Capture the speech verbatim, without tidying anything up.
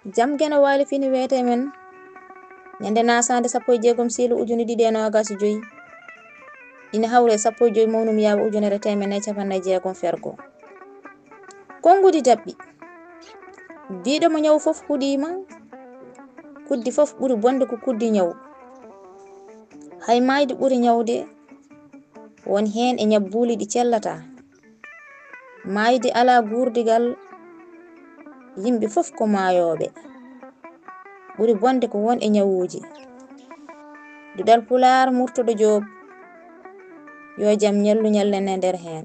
Jam Geno Waali fini weete men ñande nasaande sappo e jeegom siilu ujune ɗiɗi e noogas e joy, ina hawri e sappo e joy mawnum yaawa ujunere teemeɗɗe nayi capanɗe jeegom fergo. Konngudi daɓɓi. Biiɗo mo ñawu fof huɗiima, kuddi fof ɓuri bonde ko kuddi ñawu. Hay maayde ɓuri ñawde, won heen e ñabbuuli ɗi cellataa. Maayde alaa guurdigal, yimɓe fof ko maayooɓe. Ɓuri bonde ko won e ñawuuji. Duɗal Pulaar, Murtoɗo Joob, yo jam ñallu ñallen e nder heen.